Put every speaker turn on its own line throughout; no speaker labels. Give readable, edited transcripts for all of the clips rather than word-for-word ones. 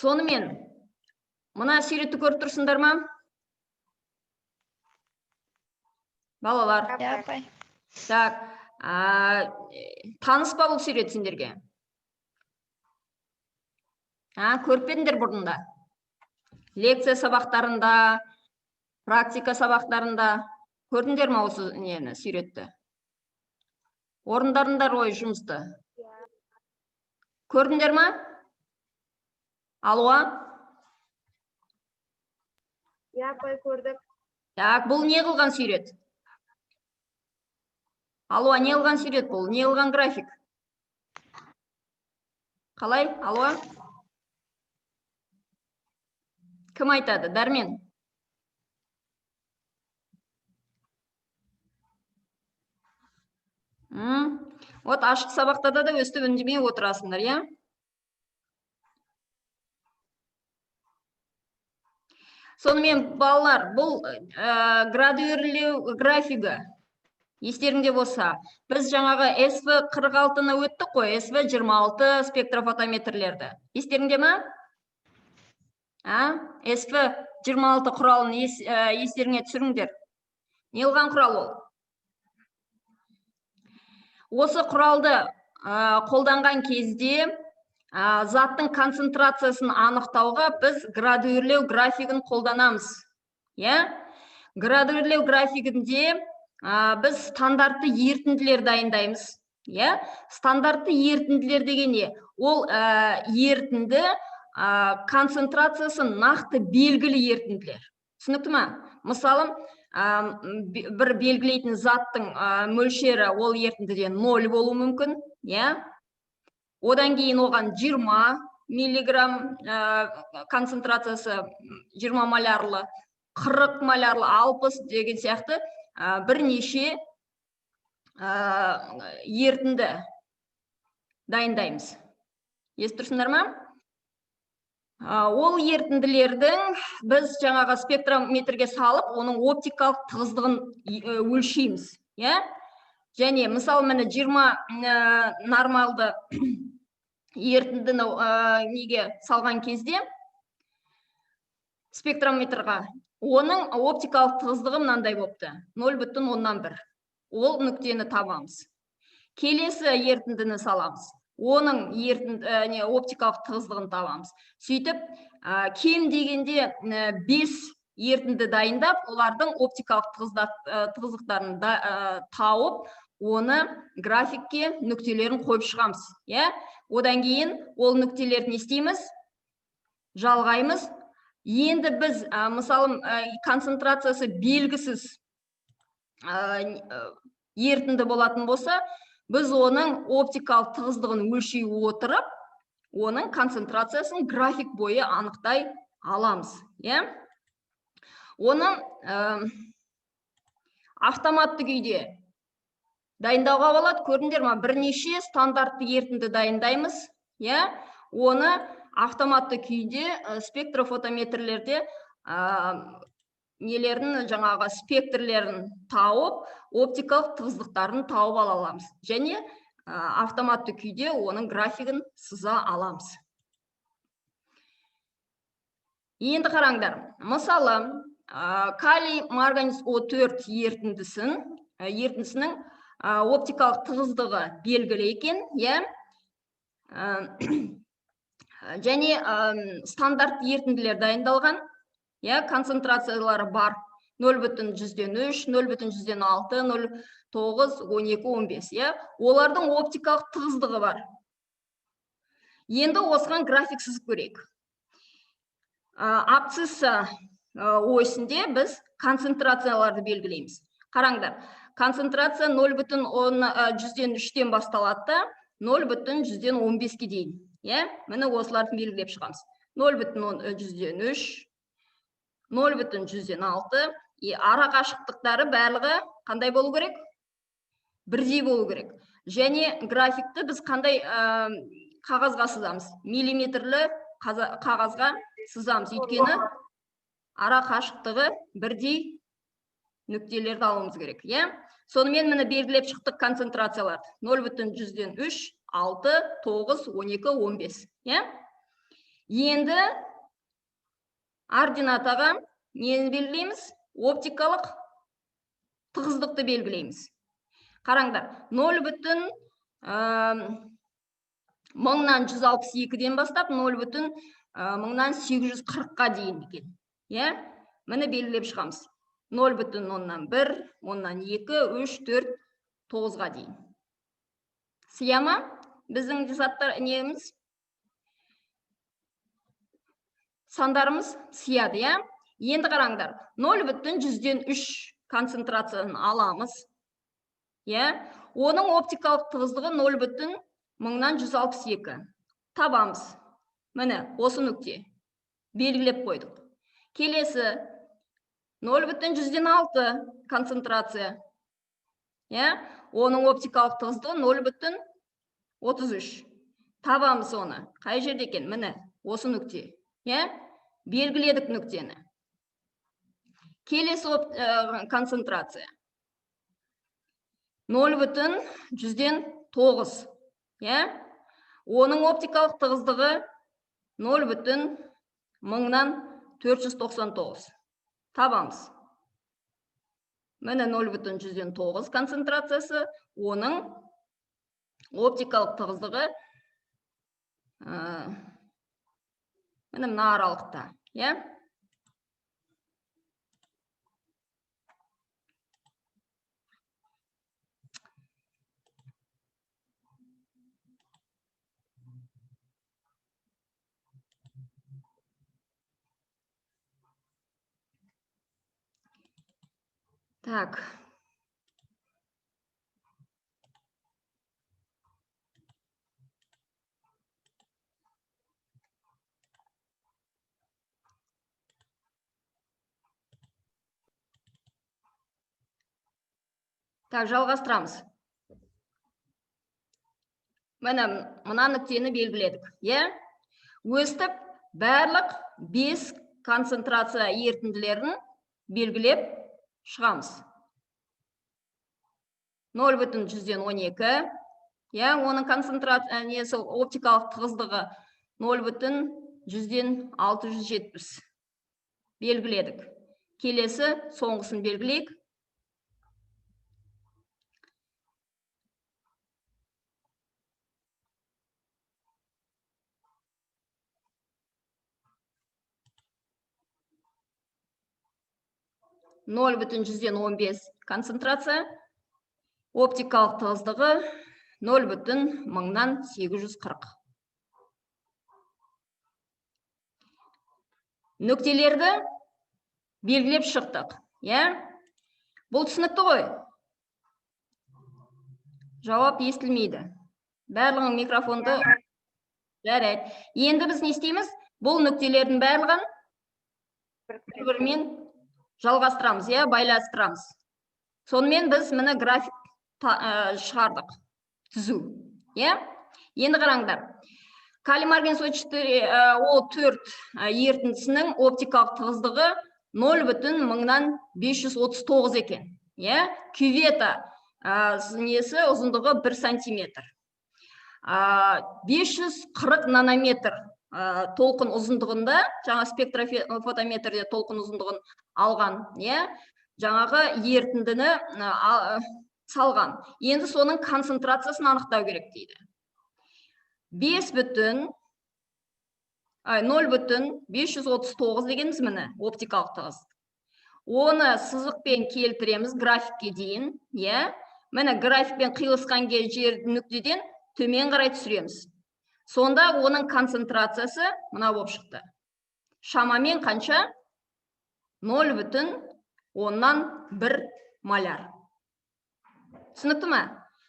Сонымен, мына суретті көріп тұрсыңдар ма? Балалар.
Иә, апай.
Так, таныс па бұл сурет сендерге? А, көріп пе едіңдер бұрында? Лекция сабақтарында, практика сабақтарында көрдіңдер ма осы нені, суретті? Орындарыңдар ғой жұмысты. Көрдіңдер ма? Алуа?
Иә, апай, көрдік.
Так, бұл не қылған сурет? Алуа, не қылған сурет бұл? Не қылған график? Қалай, Алуа? Кім айтады? Дәрмен. Вот ашық сабақтарда да өстіп үндемей отырасыңдар, иә? Сонымен, балалар, бұл градуирлеу графигі. Естеріңде болса, біз жаңағы СВ 46-ны өттік қой, СВ 26 спектрофотометрлерді. Естеріңде ма? А? СВ 26 құралын естеріңе түсіріңдер. Не қылған құрал ол? Осы құралды қолданған кезде заттың концентрациясын анықтауға біз градуирлеу графигін қолданамыз. Иә? Градуирлеу графигінде біз стандартты ерітінділер дайындаймыз. Иә? Стандартты ерітінділер деген не? Ол ерітінді концентрациясы нақты белгілі ерітінділер. Түсінікті ма? Мысалы, бір белгілейтін заттың мөлшері ол ерітіндіде 0 болуы мүмкін, иә? Одан кейін оған 20 миллиграмм концентрациясы 20 молярлы, 40 молярлы, 60 деген сияқты бірнеше ерітінді дайындаймыз. Естіп тұрсыңдар ма? Ол ерітінділердің біз жаңағы спектрометрге салып, оның оптикалық тығыздығын өлшейміз, иә? Және мысалы міне 20 нормалды ерітіндіні неге салған кезде спектрометрға оның оптикалық тығыздығы мынандай болыпты, нөл бүтін оннан бір. Ол нүктені табамыз. Келесі ерітіндіні саламыз. Оның оптикалық тығыздығын табамыз. Сөйтіп, кем дегенде 5 ерітінді дайындап, олардың оптикалық тығыздықтарын тауып, оны графикке нүктелерін қойып шығамыз, иә? Одан кейін ол нүктелерді не істейміз? Жалғаймыз. Енді біз, мысалы, концентрациясы белгісіз, ерітінді болатын болса, біз оның оптикалық тығыздығын өлшей отырып, оның концентрациясын график бойы анықтай аламыз, иә? Оны автоматты күйде дайындауға болады. Көрдіңдер ма? Бірнеше стандартты ерітінді дайындаймыз, иә? Оны автоматты күйде спектрофотометрлерде нелерін, жаңағы спектрлерін тауып, оптикалық тығыздықтарын тауып ала аламыз. Және автоматты күйде оның графигін сыза аламыз. Енді қараңдар, мысалы, калий марганец О төрт ерітіндісінің оптикалық тығыздығы белгілі екен, иә? Және стандарт ерітінділер дайындалған, иә, концентрациялары бар. Нөл бүтін жүзден үш, нөл бүтін жүзден алты, нөл тоғыз, он екі, он бес, иә? Олардың оптикалық тығыздығы бар. Енді осыған график сызып көрейік. Абсцисса осінде біз концентрацияларды белгілейміз. Қараңдар, концентрация нөл бүтін жүзден үштен басталады да, нөл бүтін жүзден он беске дейін, иә? Міне осыларды белгілеп шығамыз. Нөл бүтін жүзден үш, нөл бүтін жүзден алты. И ара қашықтықтары барлығы қандай болу керек? Бірдей болу керек. Және графикті біз қандай қағазға сызамыз? Миллиметрлі қағазға сызамыз. Өйткені ара қашықтығы бірдей нүктелерді алуымыз керек, иә? Сонымен міне белгілеп шықтық концентрацияларды. Нөл бүтін жүзден үш, алты, тоғыз, он екі, он бес, иә? Енді ординатаға нені белгілейміз? Оптикалық тығыздықты белгілейміз. Қараңдар, нөл бүтін мыңнан жүз алпыс екіден бастап нөл бүтін мыңнан сегіз жүз қырыққа дейін екен. Иә? Міне белгілеп шығамыз. Нөл бүтін оннан бір, оннан екі, үш, төрт, тоғызға дейін. Сыя ма? Біздің заттар неміз? Сандарымыз сияды, иә? Енді қараңдар, нөл бүтін жүзден үш концентрацияны аламыз. Иә? Оның оптикалық тығыздығы нөл бүтін мыңнан жүз алпыс екі. Табамыз. Міне, осы нүкте. Белгілеп қойдық. Келесі нөл бүтін жүзден алты концентрация. Иә? Оның оптикалық тығыздығы нөл бүтін отыз үш. Табамыз оны. Қай жерде екен? Міне, осы нүкте. Иә? Белгіледік нүктені. Келесі концентрация. Нөл бүтін жүзден тоғыз. Иә? Оның оптикалық тығыздығы нөл бүтін мыңнан төрт жүз тоқсан тоғыз. Табамыз. Міне нөл бүтін жүзден тоғыз концентрациясы, оның оптикалық тығыздығы, міне мына аралықта, иә? Так. Так, жалғастырамыз. Міне, мына нүктені белгіледік, иә? Өстіп, барлық 5 концентрация ерітінділерін белгілеп шығамыз. Нөл бүтін жүзден он екі, иә, оның концентрация, несі, оптикалық тығыздығы нөл бүтін жүзден алты жүз жетпіс. Белгіледік. Келесі соңғысын белгілейік. Нөл бүтін жүзден он бес концентрация, оптикалық тығыздығы нөл бүтін мыңнан сегіз жүз қырық. Нүктелерді белгілеп шықтық, иә? Бұл түсінікті ғой? Жауап естілмейді. Барлығының микрофонды... Жарайды. Енді біз не істейміз? Бұл нүктелердің барлығын бір-бірімен жалғастырамыз, иә, байланыстырамыз. Сонымен біз міне график шығардық, түзу, иә? Енді қараңдар. Калий марганец О четыре, О төрт, ерітіндісінің оптикалық тығыздығы нөл бүтін мыңнан бес жүз отыз тоғыз екен, иә? Кювета, несі ұзындығы бір сантиметр. Бес жүз қырық нанометр, толқын ұзындығында, жаңа спектрофотометрде толқын ұзындығын алған, иә? Жаңағы ерітіндіні, салған. Енді соның концентрациясын анықтау керек дейді. Бес бүтін, ай, нөл бүтін бес жүз отыз тоғыз дегеніміз міне оптикалық тығыз. Оны сызықпен келтіреміз графикке дейін, иә? Міне графикпен қиылысқан жер нүктеден төмен қарай түсіреміз. Сонда оның концентрациясы мына болып шықты. Шамамен қанша? Нөл бүтін оннан бір маляр. Түсінікті ме?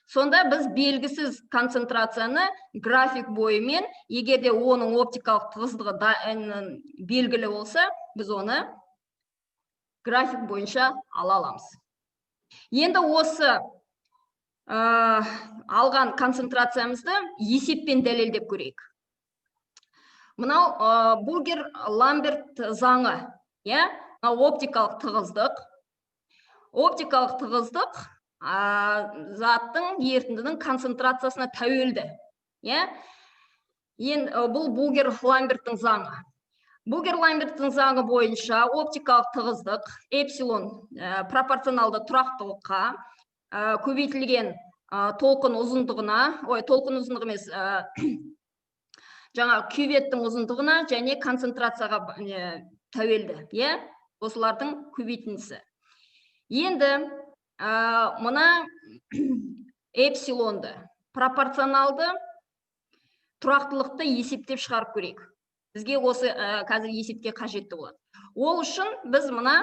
Сонда біз белгісіз концентрацияны график бойымен, егер де оның оптикалық тығыздығы белгілі болса, біз оны график бойынша ала аламыз. Енді осы алған концентрациямызды есеппен дәлелдеп көрейік. Мынау Бугер Ламберт заңы, иә? Мынау оптикалық тығыздық. Оптикалық тығыздық заттың ерітіндінің концентрациясына тәуелді, иә? Енді бұл Бугер Ламберттің заңы. Бугер Ламберттің заңы бойынша оптикалық тығыздық эпсилон пропорционалды тұрақтылыққа көбейтілген толқын ұзындығына, ой, толқын ұзындығы емес, жаңа кюветтің ұзындығына және концентрацияға тәуелді, иә? Осылардың көбейтіндісі. Енді мына эпсилонды, пропорционалды тұрақтылықты есептеп шығарып көрейік. Бізге осы қазір есепке қажетті болады. Ол үшін біз мына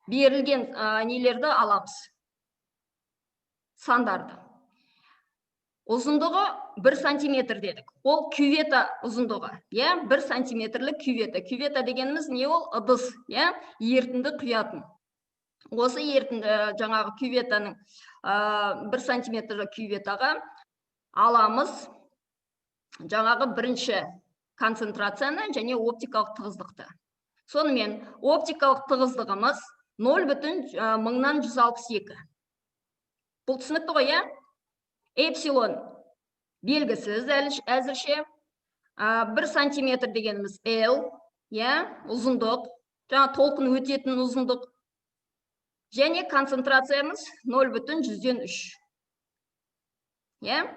берілген нелерді аламыз, сандарды. Ұзындығы 1 сантиметр дедік. Ол кювета ұзындығы, иә, 1 сантиметрлік кювета. Кювета дегеніміз не ол? Ыдыс, иә, ерітінді құятын. Осы ерітінді, жаңағы кюветаның 1 сантиметрлік кюветаға аламыз жаңағы бірінші концентрацияны және оптикалық тығыздықты. Сонымен оптикалық тығыздығымыз 0,1162. Бұл түсінікті ғой, иә? Эпсилон белгісіз әзірше. 1 сантиметр дегеніміз L, иә, ұзындық, жаңа толқын өтетін ұзындық. Және концентрациямыз 0,3. Иә?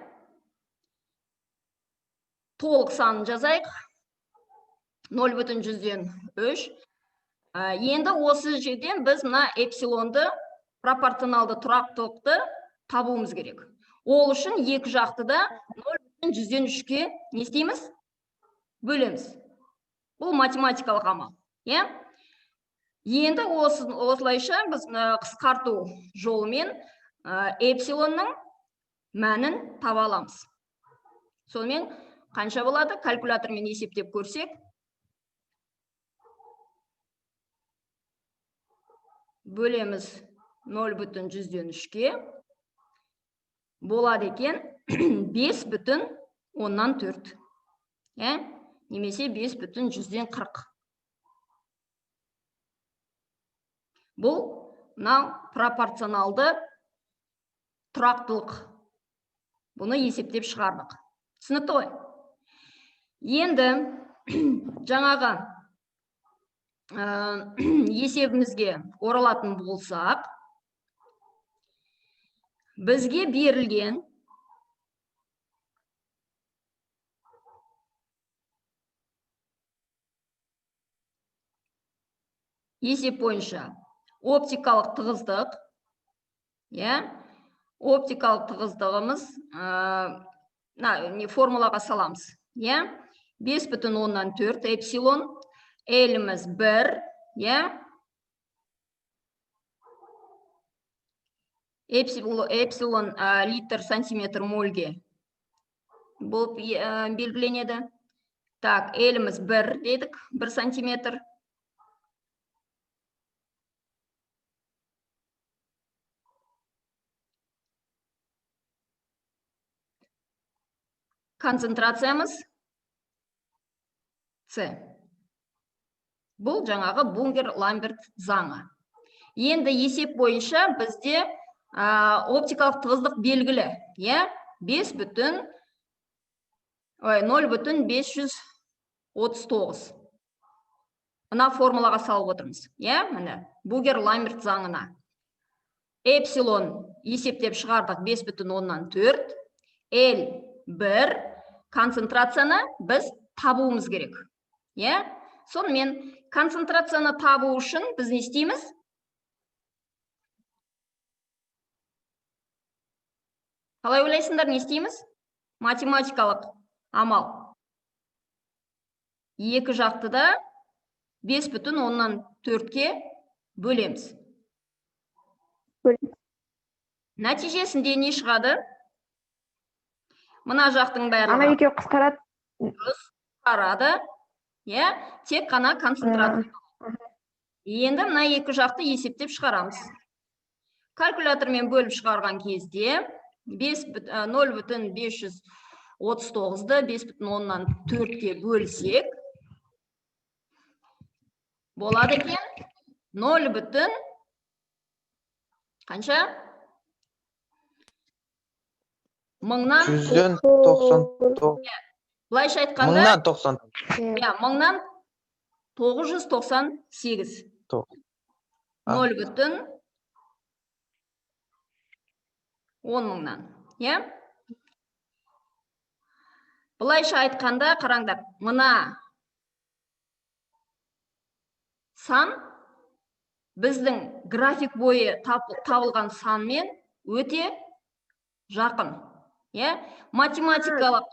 Толық санын жазайық. 0,3. Енді осы жерден біз мына эпсилонды, пропорционалды тұрақтылықты табуымыз керек. Ол үшін екі жақты да 0,3-ке не істейміз? Бөлеміз. Бұл математикалық амал, иә? Енді осылайша біз қысқарту жолымен эпсилонның мәнін таба аламыз. Сонымен қанша болады? Калькулятормен есептеп көрсек, бөлеміз 0,3-ке, болады екен 5,4, иә? Немесе 5,40. Бұл мынау пропорционалды тұрақтылық. Бұны есептеп шығардық. Түсінікті ғой? Енді жаңағы есебімізге оралатын болсақ, бізге берілген есеп бойынша оптикалық тығыздық, иә, оптикалық тығыздығымыз, формулаға саламыз, иә, 5,4 эпсилон, L-іміз 1, иә, эпсилон литр сантиметр мольге болып белгіленеді. Так, L-іміз 1 дедік, 1 сантиметр. Концентрациямыз С. Бұл жаңағы Бугер-Ламберт заңы. Енді есеп бойынша бізде оптикалық тығыздық белгілі, иә? 0,539. Мына формулаға салып отырмыз, иә? Міне, Бугер-Ламберт заңына. Эпсилон есептеп шығардық 5,4, L 1, концентрацияны біз табуымыз керек, иә? Сонымен концентрацияны табу үшін біз не істейміз? Қалай ойлайсыңдар, не істейміз? Математикалық амал. Екі жақты да 5,4-ке бөлеміз. Нәтижесінде не шығады? Мына жақтың барлығы.
Ана екеуі қысқарады.
Қысқарады. Иә, тек қана концентрация. Енді мына екі жақты есептеп шығарамыз. Калькулятормен бөліп шығарған кезде 0,539-ды 5,4-ке бөлсек, болады екен 0 бүтін қанша? Мыңнан,
Жүзден 99.
былайша айтқанда,
Мыңнан 90.
Иә, мыңнан 998. 0,10 мыңнан, иә? Былайша айтқанда, қараңдар, мына сан біздің график бойы табылған санмен өте жақын, иә? Математикалық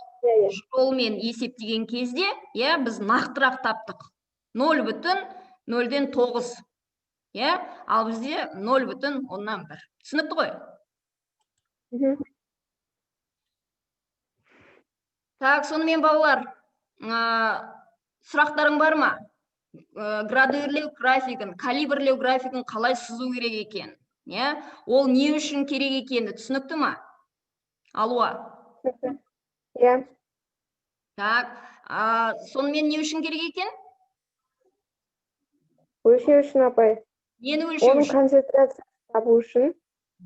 жолмен есептеген кезде, иә, біз нақтырақ таптық. 0,09, иә, ал бізде 0,1. Түсінікті ғой? Так, сонымен, балалар, сұрақтарың бар ма? Градуирлеу графигін, калибрлеу графигін қалай сызу керек екен? Иә? Ол не үшін керек екені түсінікті ма? Алуа.
Иә.
Так, сонымен не үшін керек екен?
Өлшеу үшін, апай.
Нені өлшеу
Оның
үшін?
концентрациясын табу үшін.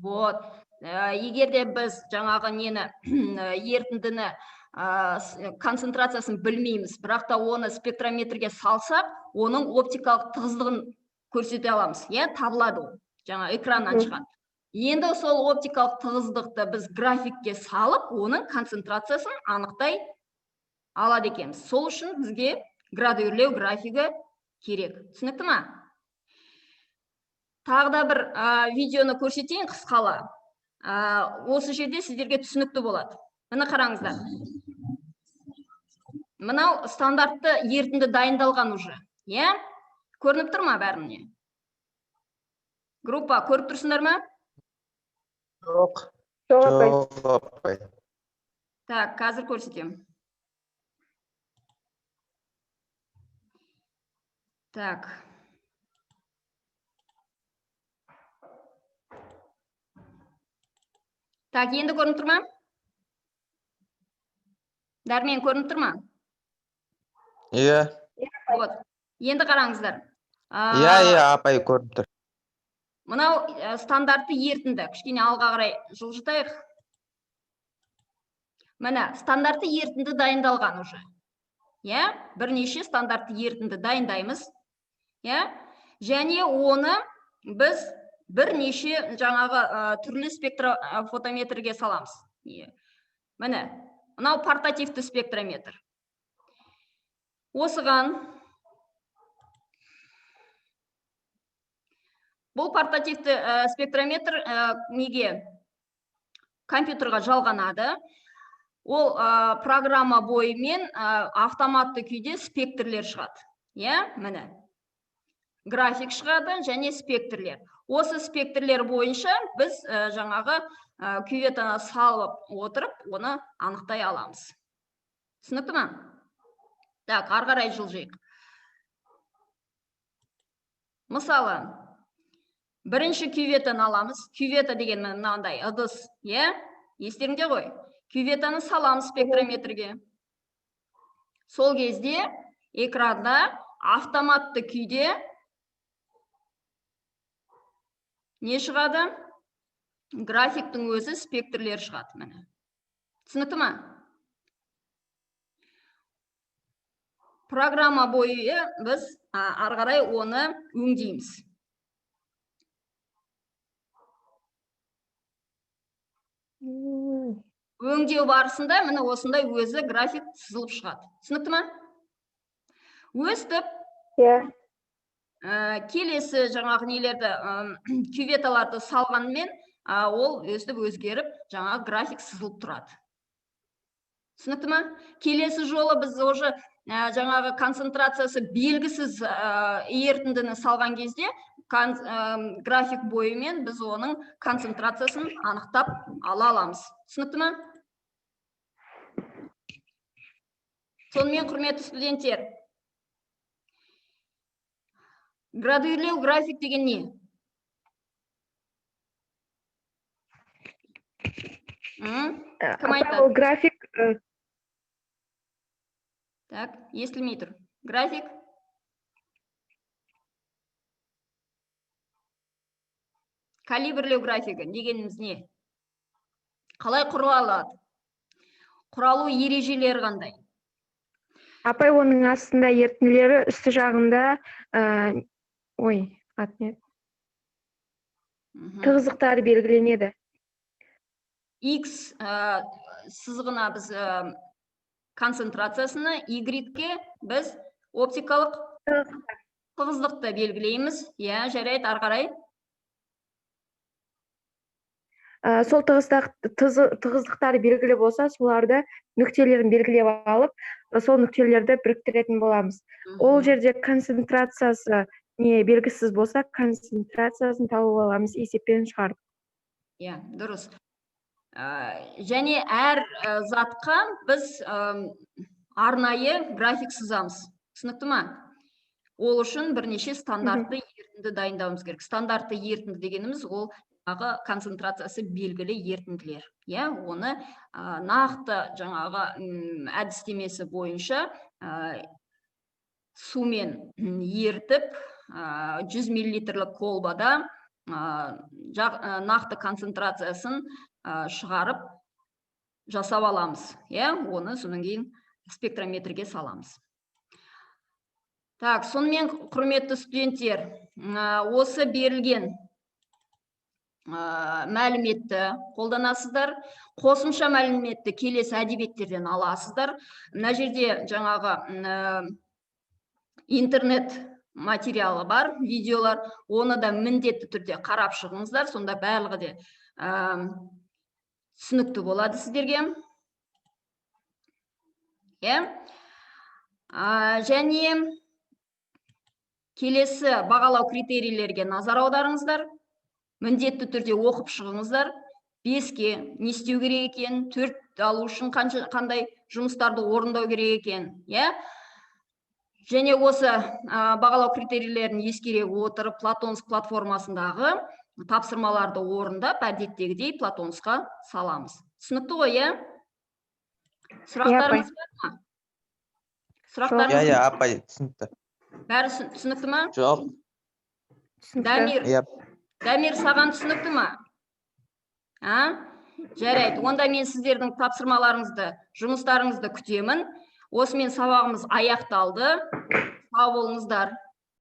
Вот. Егер де біз жаңағы нені, ерітіндіні концентрациясын білмейміз, бірақ та оны спектрометрге салсақ, оның оптикалық тығыздығын көрсете аламыз, иә, табылады ол, жаңа экраннан шығады. Енді сол оптикалық тығыздықты біз графикке салып, оның концентрациясын анықтай алады екенбіз. Сол үшін бізге градуирлеу графигі керек. Түсінікті ма? Тағы да бір видеоны көрсетейін қысқала. Осы жерде сіздерге түсінікті болады. Міне, қараңыздар. Мынау стандартты ерітінді дайындалған уже. Иә? Көрініп тұр ма бәріне? Группа, көріп тұрсыңдар ма?
Жоқ.
Жоқ, апай.
Жоқ, апай.
Так, қазір көрсетемін. Так. Так, енді көрініп тұр ма? Дәрмен, көрініп тұр ма?
Иә.
Вот. Енді қараңыздар.
Иә, апай, көрініп тұр.
Мынау стандартты ерітінді. Кішкене алға қарай жылжытайық. Міне, стандартты ерітінді дайындалған уже. Иә, бірнеше стандартты ерітінді дайындаймыз. Иә, және оны біз бірнеше жаңағы түрлі спектрофотометрге саламыз. Иә. Міне, мынау портативті спектрометр. Осыған бұл портативті спектрометр неге компьютерға жалғанады. Ол программа бойымен автоматты күйде спектрлер шығады. Иә, міне. График шығады және спектрлер. Осы спектрлер бойынша біз жаңағы кюветаны салып отырып, оны анықтай аламыз. Түсінікті ма? Так, ары қарай жылжиық. Мысалы, бірінші кюветаны аламыз. Кювета деген мынандай ыдыс, иә? Естеріңде ғой. Кюветаны саламыз спектрометрге. Сол кезде экранда автоматты күйде не шығады? Графиктің өзі, спектрлер шығады, міне. Түсінікті ма? Программа бойы біз ары қарай оны өңдейміз. Өңдеу барысында міне осындай өзі график сызылып шығады. Түсінікті ма? Өстіп,
Иә.
Келесі жаңағы нелерді, кюветаларды салғанмен, ол өстіп өзгеріп, жаңағы график сызылып тұрады. Түсінікті ма? Келесі жолы біз уже жаңағы концентрациясы белгісіз ерітіндіні салған кезде график бойымен біз оның концентрациясын анықтап ала аламыз. Түсінікті ма? Сонымен, құрметті студенттер, градуирлеу график деген не? Кім
Апай,
айтады?
ол график
Так, естілмей тұр. График? Калибрлеу графигі дегеніміз не? Қалай құрыла алады? Құралу ережелері қандай?
Апай, оның астында ерітінділері, үсті жағында ой, аты не еді? Тығыздықтары белгіленеді.
X сызығына біз концентрациясына, Y-ке біз оптикалық тығыздықты белгілейміз. Иә, жарайды, ары қарай.
Сол тығыздықтары белгілі болса, соларды нүктелерін белгілеп алып, сол нүктелерді біріктіретін боламыз. Ол жерде концентрациясы не белгісіз болса, концентрациясын тауып аламыз есеппен шығарып.
Иә, дұрыс. Және әр затқа біз арнайы график сызамыз. Түсінікті ма? Ол үшін бірнеше стандартты ерітінді дайындауымыз керек. Стандартты ерітінді дегеніміз — ол жаңағы концентрациясы белгілі ерітінділер. Иә, оны нақты жаңағы әдістемесі бойынша сумен ерітіп, 100 миллилитрлік колбада нақты концентрациясын шығарып жасап аламыз. Иә, оны содан кейін спектрометрге саламыз. Так, сонымен, құрметті студенттер, осы берілген мәліметті қолданасыздар. Қосымша мәліметті келесі әдебиеттерден аласыздар. Мына жерде жаңағы интернет материалы бар, видеолар, оны да міндетті түрде қарап шығыңыздар, сонда барлығы де түсінікті болады сіздерге. Иә. Және келесі бағалау критерийлерге назар аударыңыздар. Міндетті түрде оқып шығыңыздар. 5-ке не істеу керек екен, 4 алу үшін қандай жұмыстарды орындау керек екен, иә? Және осы бағалау критерийлерін ескере отырып, Платонус платформасындағы тапсырмаларды орындап, әдеттегідей Платонусқа саламыз. Түсінікті ғой, иә? Сұрақтарыңыз бар ма? Сұрақтарыңыз?
Иә, апай, түсінікті.
Бәрі түсінікті ма?
Жоқ.
Түсінікті.
Дамир,
Иә.
Дамир, саған түсінікті ма? А? Жарайды, онда мен сіздердің тапсырмаларыңызды, жұмыстарыңызды күтемін. Осымен сабағымыз аяқталды. Сау болыңыздар.